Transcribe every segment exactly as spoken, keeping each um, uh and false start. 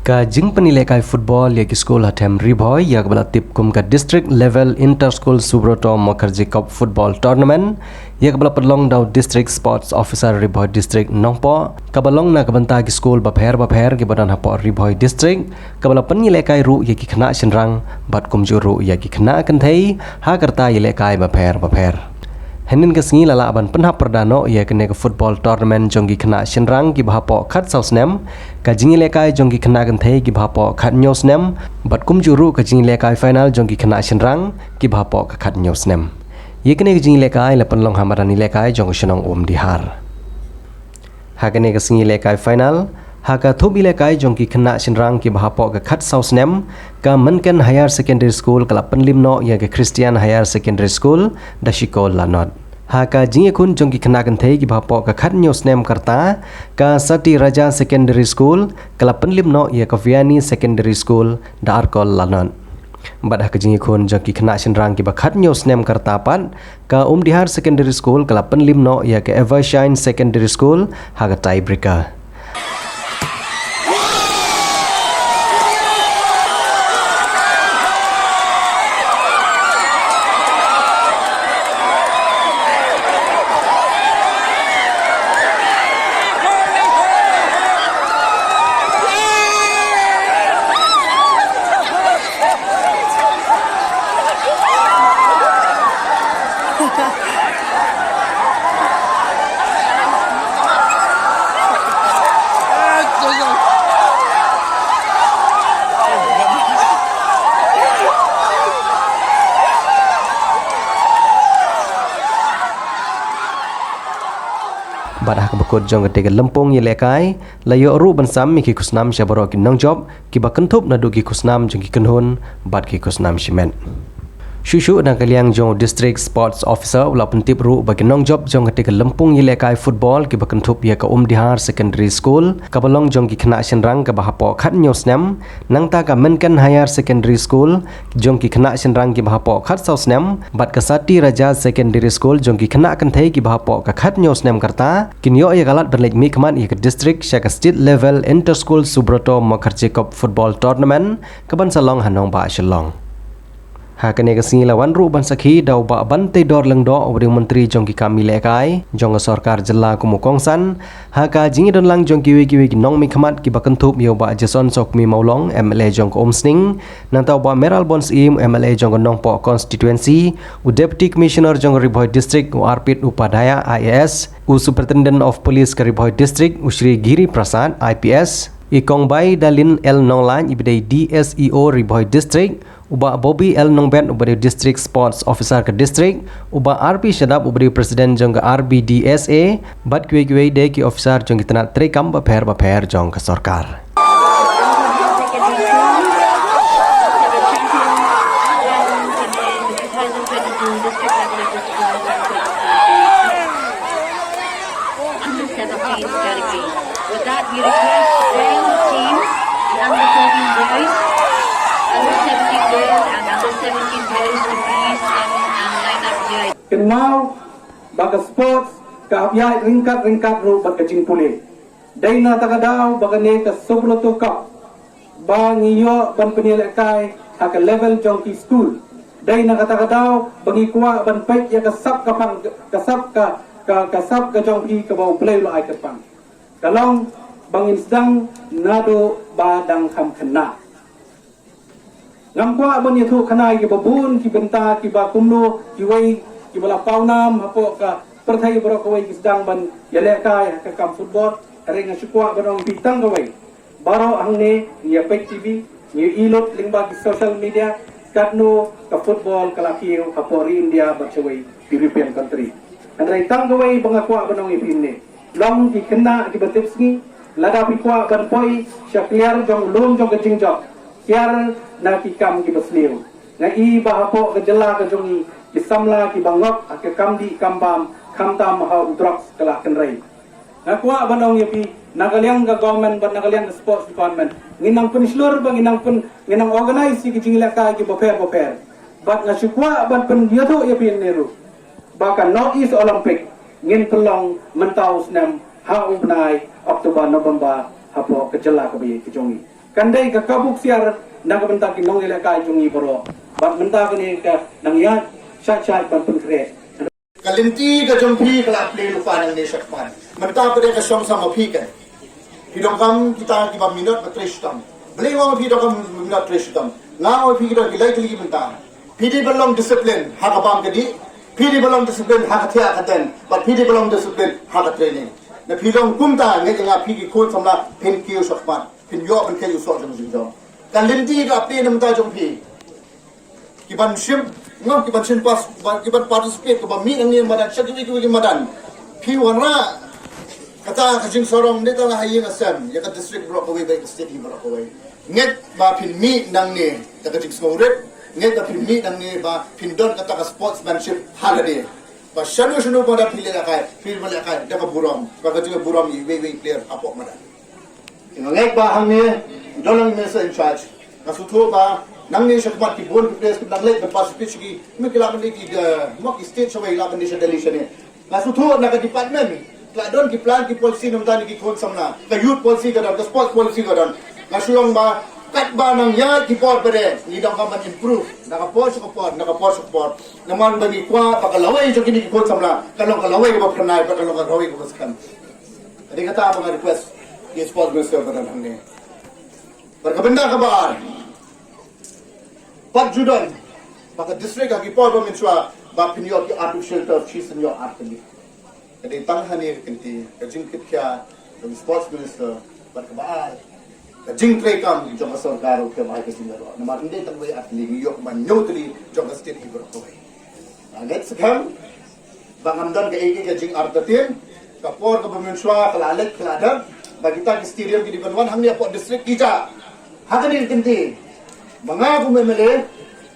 Ka jingpyni lehkai football ïa ki skul ha Them Ri Bhoi ïa kaba la tip kum ka District Level Inter School Subroto Mukherjee Cup Football Tournament ïa kaba la pynlong da u District Sports Officer Ri Bhoi District Nongpoh kaba long na ka bynta ki skul bapher bapher kiba don hapoh Ri Bhoi District kaba la pynïalehkai ruh ïa ki khynnah shynrang bad kumjuh ruh ïa ki khynnah kynthei ha ka rta ïalehkai bapher bapher. Hynnin ka sngi la lah ban pynhap pyrda noh ïa kane ka football tournament jong ki khynnah shynrang kiba hapoh khatsaw snem, ka jingïalehkai jong ki khynnah kynthei kiba hapoh khathynñiew snem bad kumjuh ruh ka jingïalehkai final jong ki khynnah shynrang kiba hapoh ka khathynñiew snem. Ïa kane ka jingïalehkai la pynlong ha madan ïalehkai jong ka shnong Umdihar. Ha kane ka sngi lehkai final ha ka thup ïalehkai jong ki khynnah shynrang kiba hapoh ka khatsaw snem, ka Mynken Higher Secondary School ka la pynlip noh ïa ka Christian Higher Secondary School da shi kol la nod. Ha ka jingïakhun jong ki khynnah kynthei kiba hapoh ka khathynñiew snem ka rta, ka Sati Raja Secondary School ka la pynlip noh ïa ka Vianney Secondary School da ar kol la nod. Bad ha ka jingïakhun jong ki khynnah shynrang kiba khathynñiew snem ka rta pat, ka Umdihar Secondary School ka la pynlip noh ïa ka Evershine Secondary School ha ka tiebreaker. Bad ha kaba kut jong kata ka lympung ïalehkai, la ïoh ruh ban sam ïa ki khusnam sha baroh ki nongjop, kiba kynthup naduh ki khusnam jong ki kynhun bad ki khusnam shimet. Shuh shuh na ka liang jong u District Sports Officer u la pyntip ruh ba ki nongjop jong kata ka lympung ïalehkai football kiba kynthup ïa ka Umdihar Secondary School kaba long jong ki khynnah shynrang kaba hapoh khathynñiew snem, nangta ka Mynken Higher Secondary School jong ki khynnah shynrang kiba hapoh khatsaw snem bad ka Sati Raja Secondary School jong ki khynnah kynthei kiba hapoh ka khathynñiew snem ka rta, kin ïoh ïa ka lad ban leit mihkhmat ïa ka district sha ka State Level Inter School Subroto Mukherjee Cup Football Tournament kaban sa long ha nongbah Shillong. Ha kane ka sngi la wan ruh ban sakhi da u Bah Banteidor Lyngdoh uba dei u Myntri jong ki kam ïalehkai jong ka sorkar jylla kum u kongsan ha ka jingïadonlang jong kiwei kiwei ki nongmihkhmat kiba kynthup ïa u Bah Jason Sawkmie Mawlong, M L A jong ka Umsning, nangta u Bah Mayralborn Syiem, M L A jong ka Nongpoh Constituency, u Deputy Commissioner jong ka Ri Bhoi District, u Arpit Upadhyaya, I A S, u Superintendent of Police ka Ri Bhoi District, u Shri Giri Prasad, I P S, i Kong Baidalin L Nonglait iba dei D S E O Ri Bhoi District, u Bah Bobby L Nongbet uba dei District Sports Officer ka district, u Bah R P Shadap uba dei President jong ka R B D S A, bad kiwei kiwei de ki officer jong ki tnat treikam bapher bapher jong ka sorkar. Under seventeen category. With that, we request the parents team, the under thirteen boys, under seventeen girls, and under seventeen boys to please come and line up here. Kynmaw ba ka sports ka hap ïaid ryngkat ryngkat ruh bad ka jingpule. Dei na kata ka daw ba kane ka Subroto Cup ba ngi ïoh ban pynïalehkai ha ka level jong ki skul. Dei na kata ka daw ba ngi kwah ban peit ïa ka sap ka pang, ka sap ka, ka, ka sap ka jong phi kaba U Blei u la ai kyrpang. Ka long ba ngin sdang naduh ba dang kham khynnah. Ngam kwah ban ïathuh khana ïa kiba bun ki bynta kiba kumno kiwei kiba la pawnam hapoh ka pyrthei baroh kawei ki sdang ban ïalehkai ha ka kam football. Hynrei nga shu kwah ban ong ïa phi tang kawei. Baroh hangne ngi ïa peit T V, ngi ïa i lut lyngba ki social media, katno ka football ka la kiew hapoh ri India bad shawei European country. Hynrei tang kawei ba nga kwah ban ong ïa phi ne, long ki khynnah kiba tipsngi, lada phi kwah ban poi sha kliar jong u lum jong ka jingjop, kiar na ki kam kiba sniew. Nga i ba hapoh ka jylla ka jong ngi ki samla kiba ngop ha ka kam dih kam bam, khamtam ha u drugs ka la kynrei. Nga kwah ban ong ïa phi, na ka liang ka government bad na ka liang ka sports department, ngin nang pynshlur bad ngin nang pyn, ngin nang organise ïa ki jingïalehkai kiba pher ba pher. Bad nga shu kwah ban pynïathuh ïa phi ne ruh ba ka North East Olympic ngin pynlong mynta u snem ha u bnai October November hapoh ka jylla kaba ïeit ka jong ngi. Kan dei ka kabu ksiar na ka bynta ki nongïalehkai jong ngi baroh. Bad mynta kane ka nang ïaid shait shait ban pynkhreh. Ka lynti ka jong phi ka la plie lypa nangne shakhmat. Mynta pat ka shong sa ma phi kan. Phi donkam kita kiba minot ba trei shitom. Balei nga ong phi donkam minot trei shitom? Nga ong phi kita ki lai tylli mynta. Phi dei ban long discipline ha ka bam ka dih. Phi dei ban long discipline ha ka thiah ka den. Bad phi dei ban long discipline ha ka training. Na phi long kumta, nga ong ïa phi ki khun samla phin kiew shakhmat. Phin ïoh ban kiew soh jong jingjong. Ka lynti ka plie na mynta jong phi. Ki ban shim, no, ki ban shim pas, ba, ki ban participate, ki ban mih nangne madan, sha kiwei kiwei ki madan. Phi wanrah kata ka jingsarong ne tang ha ïing ha sem, ïa ka district baroh kawei bad ka state hi baroh kawei. Ngeit ba phin mih nangne da ka jingsngewrit, ngeit ba phin mih nangne ba phin don kata ka sportsmanship ha lade. Ba shano shano ba da phi lehkai, phi lehkai da ka burom, ba ka jingburom ïa iwei iwei player hapoh madan. Nga ngeit ba hangne don lang i minister in charge. Nga sngewthuh ba nangne shakhmat ki bun ki players ki dang leit ban participate sha ki, ma ki lah ban leit ki, eh, ma ki state shawei lah ban leit sha Delhi shane. Nga sngewthuh na ka department la don ki plan ki policy na bynta ki khun samla. Ka youth policy ka don, ka sports policy ka don. Nga shu ong ba katba nang ïaid ki por ba dei, ngi donkam ban improve na ka por sha ka por, na ka por sha ka por. Namar ba ngi kwah ba ka lawei jong kine ki khun samla ka long ka lawei kaba phyrnai, ba ka long ka lawei kaba skhem. Ka dei kata ba nga request ïa u sports minister ba don hangne. Bad ka bynta kaba ar, pat ju don ba ka district ha ki por ba mynshuwa ba phin ïoh ki artificial turf shi sien ïoh ar tylli. Ka dei tang hangne ka kynti ka jingkitkhia jong u sports minister. Bad kaba ar, ka jingtreikam jong ka sorkar ruh ka bai ka jingïaroh. Namar ym dei tang wei ar tylli, ngi ïoh kumba hynñiew tylli jong ka state hi baroh kawei. Nga ngeit skhem ba ngam don kaei kaei ka jingartatien. Ka por kaba mynshuwa ka la leit ka la dep ba kita ki stadium ki dei ban wan hangne hapoh district ki jah. Ha kane ka kynti ba nga kum M L A,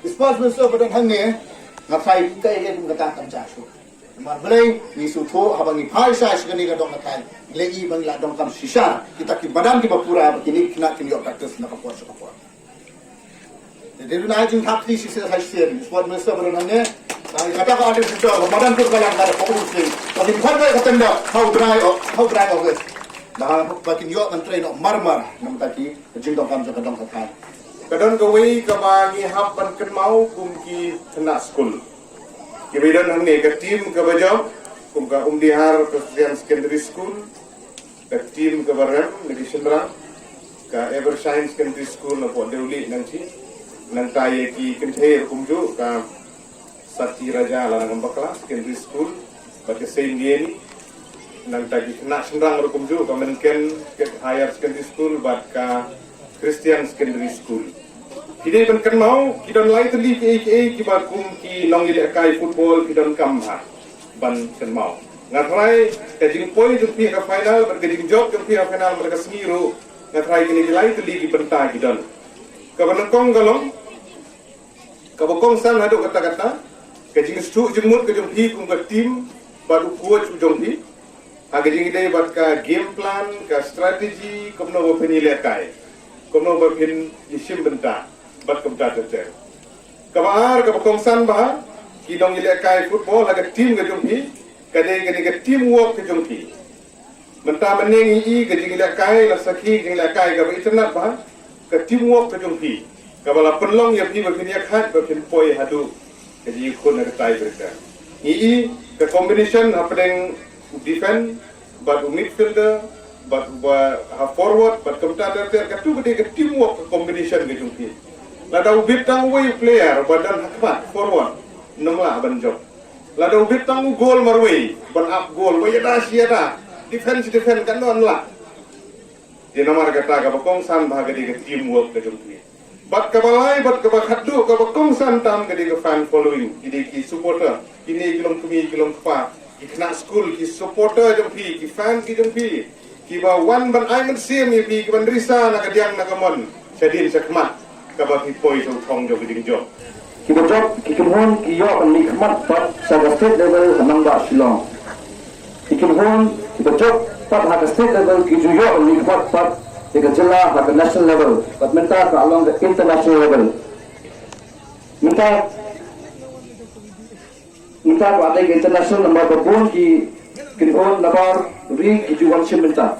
u sports minister ba don hangne, nga phai kaei kaei kum kata kam jah shuh. Namar balei? Ngi sngewthuh haba ngi phai sha sha kane ka dong ka thaiñ, ngi la ïohi ba ngi la donkam shisha kita ki madan kiba pura ba kine ki khynnah kin ïoh practice na ka por sha ka por. Te dei ruh na jingthap kti shisien shisien, sport minister ba don hangne. Ba kata ka artificial turf, ka madan Kurkalang ka da ka um sing. Ba kin khot wei ka tender ha u bnai, ha u bnai August. Ba, ba kin ïoh ban trei noh mar mar na bynta ki jingdonkam jong ka dong ka thaiñ. Ka don kawei kaba ngi hap ban kynmaw kum ki khynnah skul. Kiba don hangne, ka team kaba jop kum ka Umdihar Presbyterian Secondary School, ka team kaba rem na ki shynrang, ka Evershine Secondary School napoh Dewlieh Nangthieng, nangta ïa ki kynthei ruh kumjuh, ka Sati Raja Lanangam Bakla Secondary School bad ka Saint Leonie, nangta ki khynnah shynrang ruh kumjuh, ka Mynken Higher Secondary School bad ka Christian Secondary School. Ki dei ban kynmaw, ki don lai tylli kiei kiei kiba kum ki nongïalehkai football ki donkam bha ban kynmaw. Nga tharai ka jingpoi jong phi ha ka final bad ka jingjop jong phi ha ka final mynta ka sngi ruh, nga tharai kine ki lai tylli ki bynta ki don. Kaba nyngkong ka long, kaba kongsan haduh katta katta, ka jingsngewthuh jingmut ka jong phi kum ka team bad u coach u jong phi ha ka jingïadei bad ka game plan, ka strategy, kumno ba phin ïalehkai, kumno ba phin ïashim bynta bad kumta ter ter. Kaba ar, kaba kongsan bha ki nongïalehkai football ha ka team ka jong phi, ka dei kane ka team work ka jong phi. Mynta mynne ngi i ka jingïalehkai, la sakhi ka jingïalehkai kaba itynnad bha, ka team work ka jong phi, kaba la pynlong ïa phi ba phin ïakhaid ba phin poi haduh ka jingïakhun ha ka tie breaker. Ngi i ka combination hapdeng u defense bad u midfielder bad uba ha forward bad kumta ter ter, katu ka dei ka team work, ka combination ka jong phi. Lada u bit tang uwei u player uba don ha khmat, forward, ym lah ban jop. Lada u bit tang u goal marwei ban ap goal, ba ïada shi ïada, defense defense, kan ym lah. Te namar kata kaba kongsan bha ka dei ka team work ka jong phi. Bad kaba lai bad kaba khatduh, kaba kongsan tam ka dei ka fan following, ki dei ki supporter. Kine ki long kmie ki long kpa, ki khynnah skul, ki supporter jong phi, ki fan ki jong phi, kiba wan ban ai mynsiem ïa phi, kiban risa na ka diang na ka mon shadien shakhmat, kaba phi poi sha u thong jong ka jingjop. Kiba jop, ki kynhun ki ïoh ban mihkhmat pat sha ka state level ha nongbah Shillong. Ki kynhun kiba jop pat ha ka state level ki ju ïoh ban mihkhmat pat ïa ka jylla ha ka national level bad mynta ka long ka international level. Mynta, mynta ka dei ka international namar ba bun ki kynhun nabar ri ki ju wan shim bynta.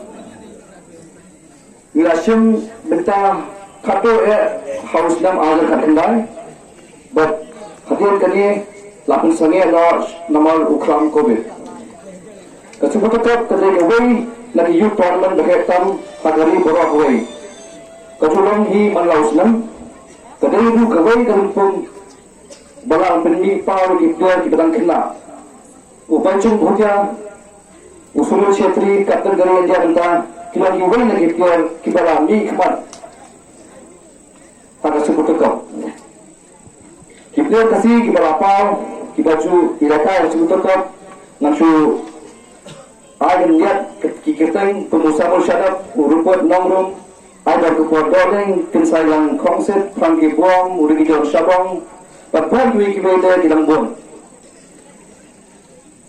Ngi la shim bynta Khatduh eh ha u snem ar hajar khatkhyndai bad hadien kane la pynsangeh noh namar u khlam covid. Ka Super Cup ka dei kawei na ki youth tournament ba heh tam ha ka ri baroh kawei. Ka ju long hi man la u snem. Ka dei ruh kawei ka lympung ba la pynmih paw ïa ki player kiba dang khynnah. U Baichung Bhutia, u Sunil Chhetri, captain ka ri India mynta, ki long kiwei na ki player kiba la mih khmat ha ka Super Cup. Ki player Khasi kiba la paw, kiba ju ïalehkai ha ka Super Cup, ngan shu ai ban ïa ki kyrteng, kum u Samuel Shadap, u Rupert Nongrum, Aidor Kupor Dohling, Kynsaidang Khongsit, Frankie Buam, u Ricky John Shabong, bad bun kiwei kiwei de ki dang bun.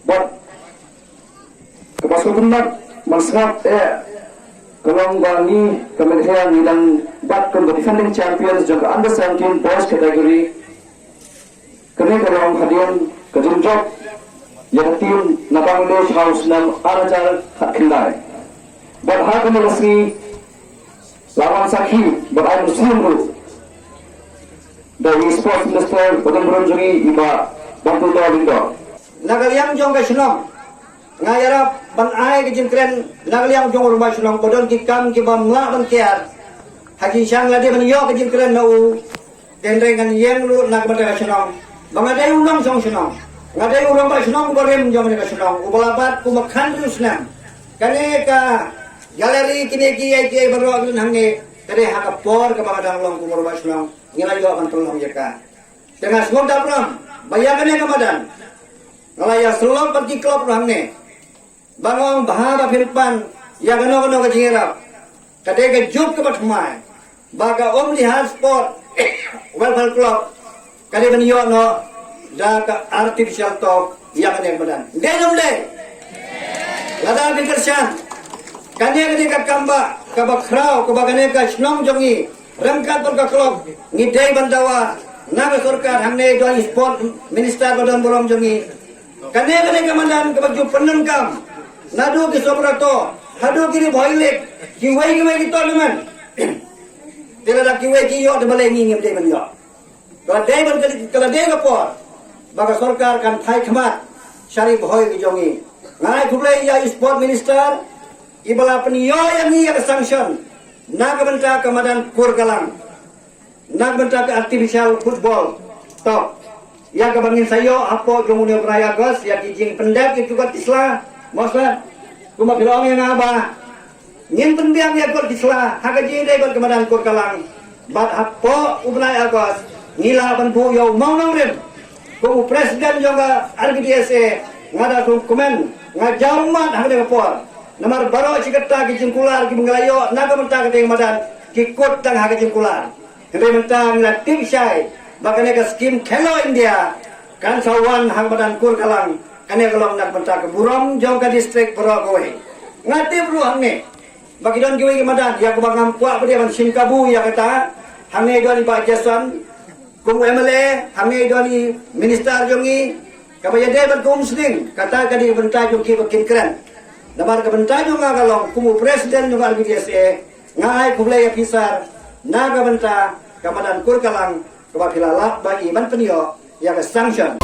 Bad kaba sngewtynnat man sngap eh ka long ba ngi ka Meghalaya ngi dang bat kum ka defending champions jong ka under seventeen boys category. Kane ka long hadien ka jingjop ïa ka team na Bangladesh ha u snem ar hajar khatkhyndai. Bad ha kane ka sngi la wan sakhi bad ai mynsiem ruh da i Sports Minister ba don burom jong ngi, i Bah Bamtuldor Lyngdoh. Na ka liang jong ka shnong nga ïarap ban ai ka jingkren na ka liang jong u rangbah shnong ba don ki kam kiba ym lah ban kiar ha ki shnong. Lada ban ïoh ka jingkren na u, hynrei ngan ïeng ruh na ka bynta ka shnong ba nga dei u nongshong shnong, nga dei u rangbah shnong uba rim jong ka shnong uba la bat kumba khathynriew snem. Kane ka gallery, kine kiei kiei baroh ki don hangne, ka dei ha ka por kaba nga dang long kum u rangbah shnong ngi la ïoh ban pynlong ïa ka. Te nga sngewdap ram ba ïa kane ka madan nga la ïasyllok bad ki club ruh hangne ba nga ong ba haba phin pan ïa kano kano ka jingïarap, ka dei ka juk kaba thymmai ba ka Umdihar Sport Welfare Club ka dei ban ïoh noh da ka artificial turf ïa kane ka madan. Dei ne ym dei? Lada phi kyrshan, kane ka dei ka kam ba kaba khraw kaba kane ka shnong jong ngi ryngkat bad ka club ngi dei ban dawa na ka sorkar. Hangne don i Sport Minister ba don burom jong ngi. Kane ka dei ka madan kaba ju pyndonkam naduh ki Socrates haduh ki Ri Bhoi League, kiwei kiwei ki tournament. Te lada kiwei ki ïoh te balei ngi ngim dei ban ïoh? Ka la dei ban, ka la dei ka por ba ka sorkar kan thait khmat sha Ri Bhoi ka jong ngi. Nga ai khublei ïa i Sport Minister iba la pynïoh ïa ngi ïa ka sanction na ka bynta ka madan Kurkalang, na ka bynta ka artificial football turf, ïa kaba ngin sa ïoh hapoh jong une u bnai August ïa ki jingpyndep ïa ki kot ki sla. Mosla kumba phi la ong ïa nga ba ngin pynbiang ïa kot ki sla ha ka jingïadei bad ka madan Kurkalang. Bad hapoh u bnai August ngi lah ban buh ïa u mawnongrim kum u president jong ka R B D S A. Nga da sngewkmen, nga jaw ummat ha kane ka por namar baroh shi katta ki jingkular kiba ngi la ïoh na ka bynta katei ka madan ki kut tang ha ka jingkular. Hynrei mynta ngi la tip shai ba kane ka skim Khelo India kan sa wan ha ka madan Kurkalang. Kane ka long na ka bynta ka burom jong ka district baroh kawei. Nga tip ruh hangne ba ki don kiwei ki madan ïa kaba ngam kwah ba dei ban shim kabu ïa kata. Hangne don i Bah Jason kum u M L A, hangne don i minister jong ngi, kaba ïadei bad ka umsning, kata ka dei ka bynta jong ki ba kin kren. Namar ka bynta jong nga ka long kum u president jong ka R B D S A, nga ai khublei ïa phi sir na ka bynta ka madan Kurkalang kaba phi la lah ba i ban pynïoh ïa ka sanction.